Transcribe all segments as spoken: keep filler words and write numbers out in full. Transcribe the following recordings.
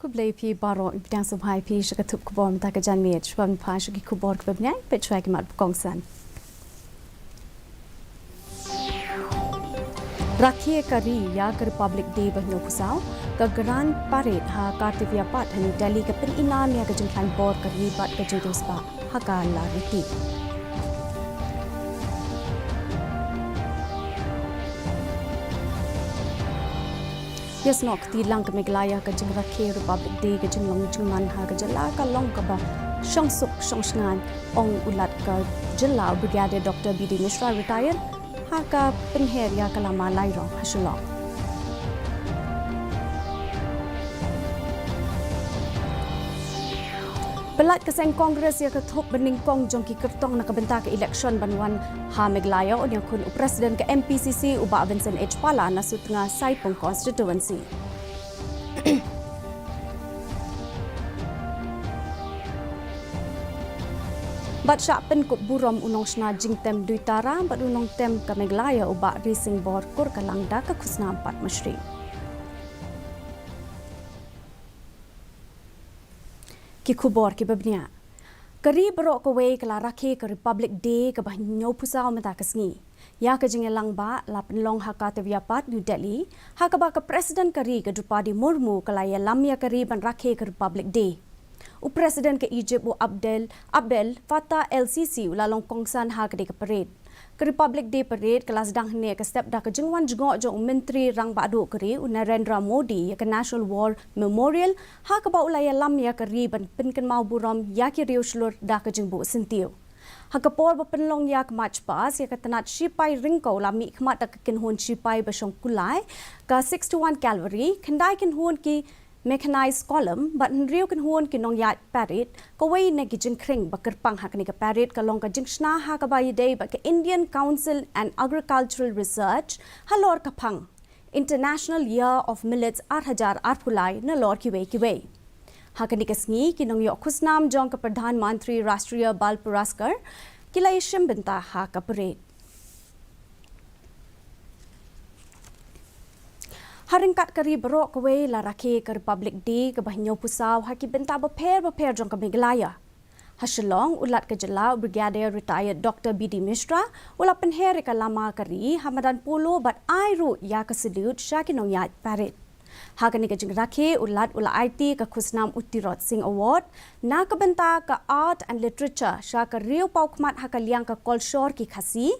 Khublei phi baroh, pdiang sngewbha ïa phi sha ka thup khubor mynta ka janmiet. Shuwa ban phai sha ki khubor kiba bniah, peit shuwa ki mat ba kongsan. Rakhe ka ri ïa ka Republic Day ba hynñiewphew saw. Ka Grand Parade ha Kartavya Path ha New Delhi ka pynïaid ïa ka jingkhlaiñ bor ka ri bad ka jingriewspah ha ka Lariti. Ïasnoh kti lang ka Meghalaya ha ka jingrakhe Republic Day, ka jinglong jingman ha ka jylla ka long kaba shongsuk shongshngaiñ, ong u Lat ka jylla u Brigadier Doctor B D Mishra, retired, ha ka pynher ïa ka lama Lairong ha Shillong. Pyllait ka seng Congress ïa ka thup banyngkong jong ki kyrtong na ka bynta ka election ban wan ha Meghalaya, yn ïakhun u President ka M P C C u Bah Vincent H Pala na Sutnga Saipung Constituency. Bad shah pynkup burom u nongshna jingtem Duitara bad u nongtem ka Meghalaya u Bah Rising Bor Kurkalang da ka khusnam Padma Shri. Ki khubor kiba bniah. Ka ri baroh kawei ka la rakhe ka Republic Day kaba hynñiewphew saw mynta ka sngi. Ïa ka jingïalang ba la pynlong ha Kartavya Path, New Delhi, ha kaba ka President ka ri ka Droupadi Murmu ka la ïalam ïa ka ri ban rakhe ka Republic Day. U President ka Egypt u Abdel, Abdel Fattah El Sisi u la long kongsan ha katei ka parade. Ka Republic Day Parade ka la sdang hynne ka step da ka jingwan jngoh jong u Myntri Rangbah Duh ka ri u Narendra Modi ïa ka National War Memorial, ha kaba u la ïalam ïa ka ri ban pynkynmaw burom ïa ki riewshlur da ka jingbuh syntiew. Ha ka por ba pynlong ïa ka March Past ïa ka tnat shipai ryngkew la mihkhmat da ka kynhun shipai ba shong kulai, ka sixty-one Cavalry, khyndai kynhun ki mechanized column bad hynriew kynhun ki nongïaid parade. Kawei na ki jingkhring ba kyrpang ha kane ka parade ka long ka jingshna ha kaba ïadei bad ka Indian Council and Agricultural Research halor ka phang International Year of Millets ar hajar arphew lai nalor kiwei kiwei. Ha kane ka sngi ki nongïoh khusnam jong ka Pradhan Mantri Rashtriya Bal Puraskar ki la ïashim bynta ha ka parade. Ha ryngkat ka ri baroh kawei la rakhe ka Republic Day kaba hynñiewphew saw ha ki bynta bapher bapher jong ka Meghalaya. Ha Shillong, u Lat ka jylla u Brigadier Retired Doctor B D Mishra u la pynher ïa ka lama ka ri ha madan polo bad ai ruh ïa ka salute sha ki nongïaid parade. Ha kane ka jingrakhe u Lat u la aiti ka khusnam u Tirot Sing Award na ka bynta ka Art and Literature sha ka riewpawkhmat ha ka liang ka kolshor ki Khasi,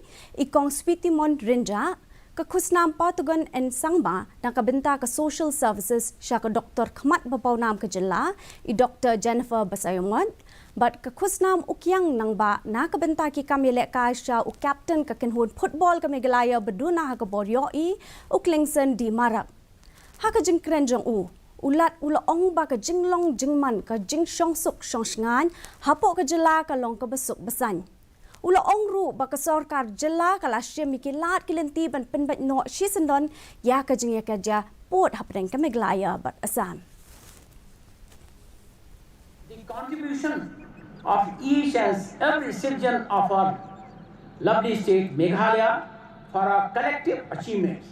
i Kong Sweetimon Rynjah, ka khusnam Pawtugon N Sangma na ka bynta ka Social Services sha ka doktor khmat ba pawnam ka jylla, i Doktor Jennifer Basaiawmoit, bad ka khusnam u Kiang Nangbah na ka bynta ki kam ïalehkai sha u Captain ka kynhun football ka Meghalaya ba duna ha ka bor ïohi, u Klingson D Marak. Ha ka jingkren jong u, u Lat u la ong ba ka jinglong jingman, ka jingshongsuk shongshngaiñ hapoh ka jylla ka long kaba suk ba saiñ. U la ong ruh ba ka sorkar jylla ka la shim ïa ki lad ki lynti ban pynbeit noh shisyndon ïa ka jingïakajia pud hapdeng ka Meghalaya bad Assam. The contribution of each and every citizen of our lovely state Meghalaya for our collective achievements.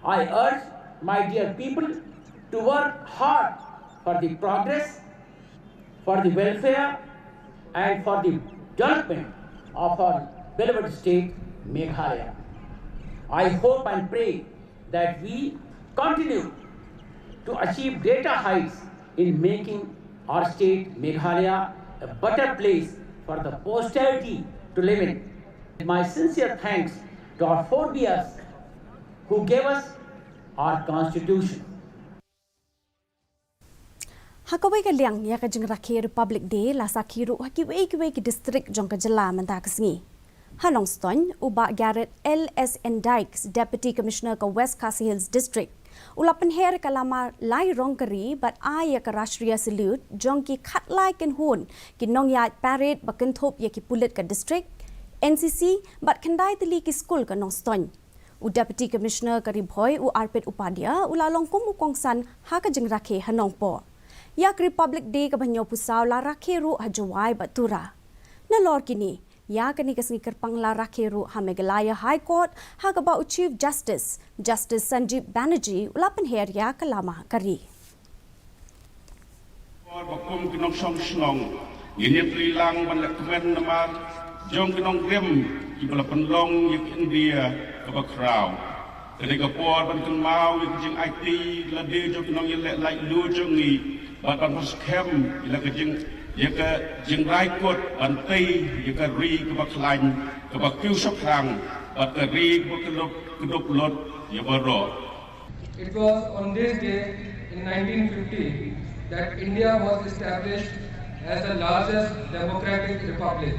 I urge my dear people to work hard for the progress, for the welfare, and for the development of our beloved state, Meghalaya. I hope and pray that we continue to achieve greater heights in making our state, Meghalaya, a better place for the posterity to live in. My sincere thanks to our forebears who gave us our constitution. Ha kawei ka liang, ïa ka jingrakhe Republic Day la sakhi ruh ha kiwei kiwei ki district jong ka jylla mynta ka sngi. Ha Nongstoiñ, u Bah Gareth L S N Dykes, Deputy Commissioner ka West Khasi Hills District, u la pynher ka lama Lairong ka ri bad ai ïa ka Rashtriya Salute jong ki khatlai kynhun ki nongïaid parade ba kynthup ïa ki pulit ka district, N C C bad khyndai tylli ki skul ka Nongstoiñ. U Deputy Commissioner ka Ri Bhoi u Arpit Upadhyay u la long kum u kongsan ha ka jingrakhe ha Nongpoh. Ïa ka Republic Day kaba hynñiewphew saw la rakhe ruh ha Jowai bad Tura. Nalor kine, ïa kane ka sngi kyrpang la rakhe ruh ha Meghalaya High Court ha kaba u Chief Justice, Justice Sanjib Banerjee u la pynher ïa ka lama ka ri. Por ba kum ki nongshong shnong ngin ïatreilang ban leh kmen namar jong ki nongrim kiba la pynlong ïa ka India kaba khraw. Kane ka por ban kynmaw ïa ka jingaiti lade jong ki nongïaleh laitluid jong ngi bad ban pynskhem ïa la ka jing ïa ka jingrai kut ban tei ïa ka ri kaba khlaiñ kaba kiew shaphrang bad ka ri kaba kdup kdup lut ïa baroh. It was on this day in nineteen fifty that India was established as the largest democratic republic.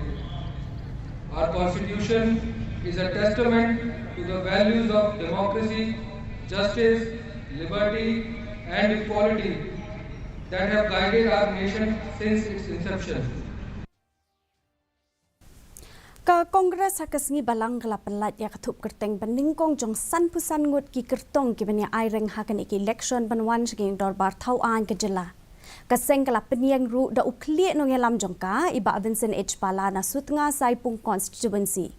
Our constitution is a testament to the values of democracy, justice, liberty, and equality that have guided our nation since its inception. Ka Congress ha ka sngi Balang ka la pynlait ïa ka thup kyrteng ba nyngkong jong sanphew san ngut ki kyrtong kiban ïa aireng ha kane ka election ban wan sha ka ïing dorbar thaw aiñ ka jylla. Ka seng ka la pynïeng ruh da u khlieh nongïalam jong ka, i Bah Vincent H Pala na Sutnga Saipung constituency.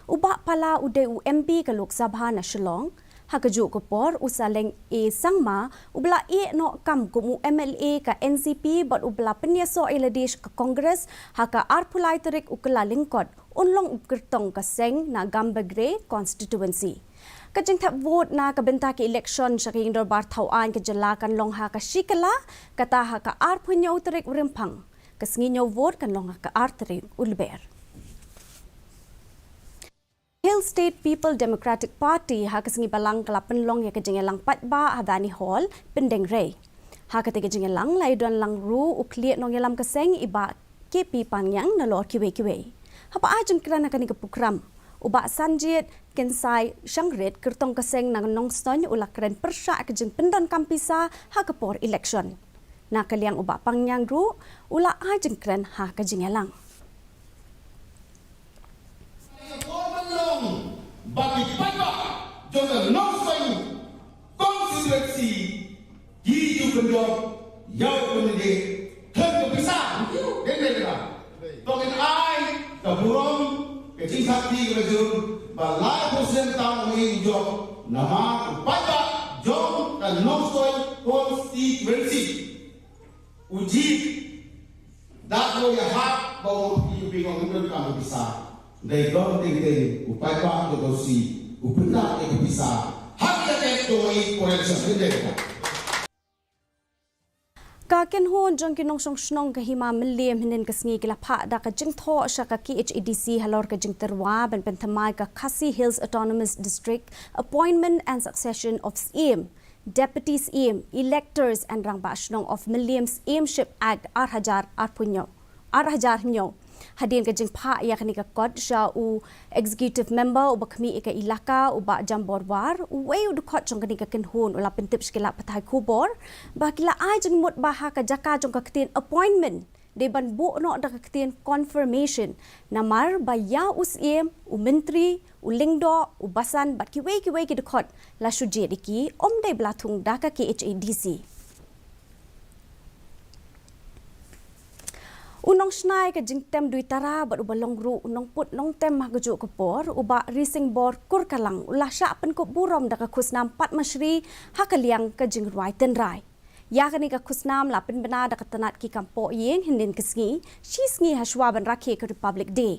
U Bah Pala u dei u M P ka Lok Sabha na Shillong. Ha kajuh ka por, u Saleng A Sangma, uba la ïeh noh kam kum u M L A ka N C P bad uba la pynïasoh ïa lade sha ka Congress ha ka arphew lai tarik u Kyllalyngkot, un long u kyrtong ka seng na Gambegre constituency. Ka jingthep vote na ka bynta ka election sha ka ïing dorbar thaw aiñ ka jylla kan long ha ka shi kylla, kata ha ka arphew hynñiew tarik u Rymphang. Ka sngi ñiew vote kan long ha ka ar tarik u Lber. Hill State People Democratic Party ha ka sngi Balang ka la pynlong ïa ka jingïalang paidbah ha Vani Hall, Pyndengrei. Ha kata ka jingïalang la ïadon lang ruh u khlieh nongïalam ka seng i Bah K P Pangngiang nalor kiwei kiwei. Haba ai jingkren ha kane ka program, u Bah Sanjit Kynsai Shangrit kyrtong ka seng na Nongstoiñ u la kren pyrshah ka jingpyndonkam pisa ha ka por election. Na ka liang u Bah Pangngiang ruh u la ai jingkren ha ka jingïalang. Ba ki paidbah jong ka Nongstoiñ constituency ki ju pynjop ïa u candidate khlem ka pisa. Dei ne em? To ngin ai ka burom ka jingthap kti kaba jur ba lai percent tam ngi jop namar u paidbah jong ka Nongstoiñ constituency u jied da ko ïa hap ba u ki ju pynjop ngi don kam pisa. Dei don teng teng u paidbah jong ka Nongstoiñ u pynjop ïa ka pisa. Hap ïa ka jong i ko ïa sa dei ka Ka kynhun jong ki nongshong shnong ka Hima Mylliem hynnin ka sngi ki la phah da ka jingthoh sha ka K H A D C halor ka jingtyrwa ban pynthymmai ka Khasi Hills Autonomous District Appointment and Succession of Syiem, Deputy Syiem, Electors and Rangbah Shnong of Mylliem Syiemship Act ar hajar arphew hynñiew, ar hajar hynñiew. Hadien ka jingphah ïa kane ka kot sha u Executive Member uba khmih ïa ka ilaka u Bah Jambor War, uwei u dkhot jong kane ka kynhun u la pyntip sha ki lad pathai khubor ba ki la ai jingmut ba ha ka jaka jong ka ktien appointment dei ban buh noh da ka ktien confirmation, namar ba ïa u Syiem, u Myntri, u Lyngdoh, u Basan bad kiwei kiwei ki dkhot la shu jied ïa ki, ym dei ba la thung da ka K H A D C. U nongsnei ka jingtem duitara bad uba long ruh u nongput nongtem ha kajuh ka por, u Bah Risingbor Kurkalang, u la shah pynkup burom da ka khusnam Padma Shri ha ka liang ka jingrwai tynrai. Ïa kane ka khusnam la pynbna da ka tnat ki kam pohïing hynnin ka sngi, shi sngi hashwa ban rakhe ka Republic Day.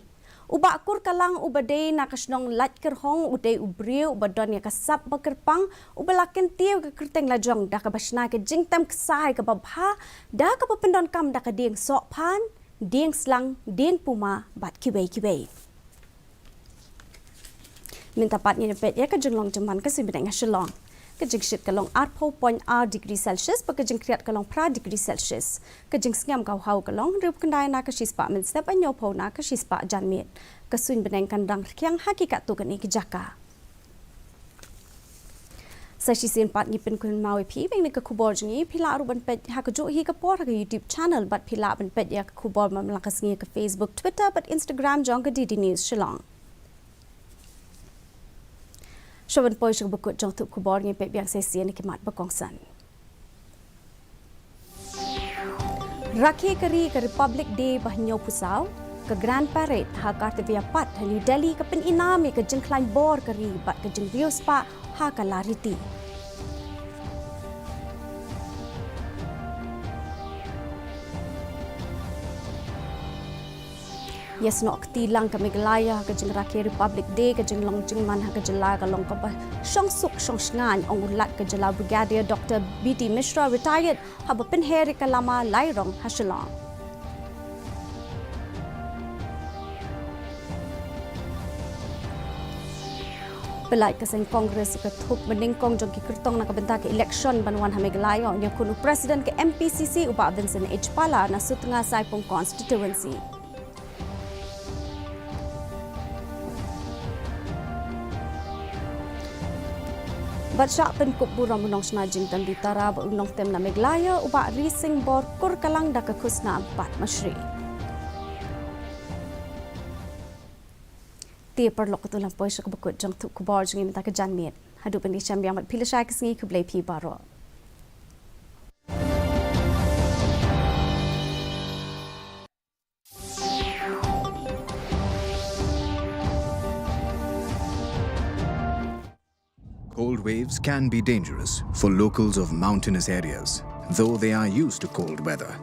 U Bah Kurkalang uba dei na ka shnong Laitkyrhong u dei u briew uba don ïa ka sap ba kyrpang, uba la kyntiew ka kyrteng lajong da kaba shna ka jingtem ksai kaba bha, da kaba pyndonkam da ka dieng sohphan, dieng slang, dieng puma bad kiwei kiwei. Mynta pat ngin ïa peit ïa ka jinglong jingman ka suiñ bneng ha Shillong. Ka jingshit ka long arphew point ar degree Celsius bad ka jingkhriat ka long phra degree Celsius. Ka jingsngem ka hau ka long hynriewphew khyndai na ka shispah mynstep, hynñiewphew na ka shispah janmiet. Ka suiñ bneng kan dang rkhiang ha ki katto katne ki jaka. Sa shisien pat ngi pynkynmaw ïa phi ba ïa kane ka khubor jong ngi phi lah ruh ban peit ha kajuh hi ka por ha ka YouTube channel bad phi lah ban peit ïa ka khubor man la ka sngi ha ka Facebook, Twitter bad Instagram jong ka D D News Shillong. Shuwa ban poi sha kaba kut jong thup khubor, ngin peit biang sa shisien ïa ki mat ba kongsan. Rakhe ka ri ka Republic Day ba hynñiewphew saw, ka Grand Parade ha Kartavia Path ha New Delhi ka pynïainam ïa ka jingkhlaiñ bor ka ri bad ka jingriewspah ha ka lariti. Ïasnoh kti lang ka Meghalaya ha ka jingrakhe Republic Day, ka jinglong jingman ha ka jylla ka long kaba shongsuk shongshngaiñ, ong u Lat ka jylla Brigadier Doctor B D Mishra, retired, haba pynher ïa ka lama Lairong ha Shillong. Pynlait ka seng Congress ïa ka thup banyngkong jong ki kyrtong na ka bynta ka election ban wan ha Meghalaya, ong ïa u President ka M P C C u Bah Vincent H Pala na Sutnga Saipung constituency. Bad shah pynkup burom u nongshna jingtymbi tara bad u nongtem na Meghalaya u Bah Rising Bor, kur ka lang da ka khusnam Padma Shri. Te paralok, katto lang poi sha kaba kut jong thup khubor jong ngi mynta ka janmiet. Haduh ban ïashem biang bad phi lashai ka sngi, khublei phi baroh. Cold waves can be dangerous for locals of mountainous areas, though they are used to cold weather.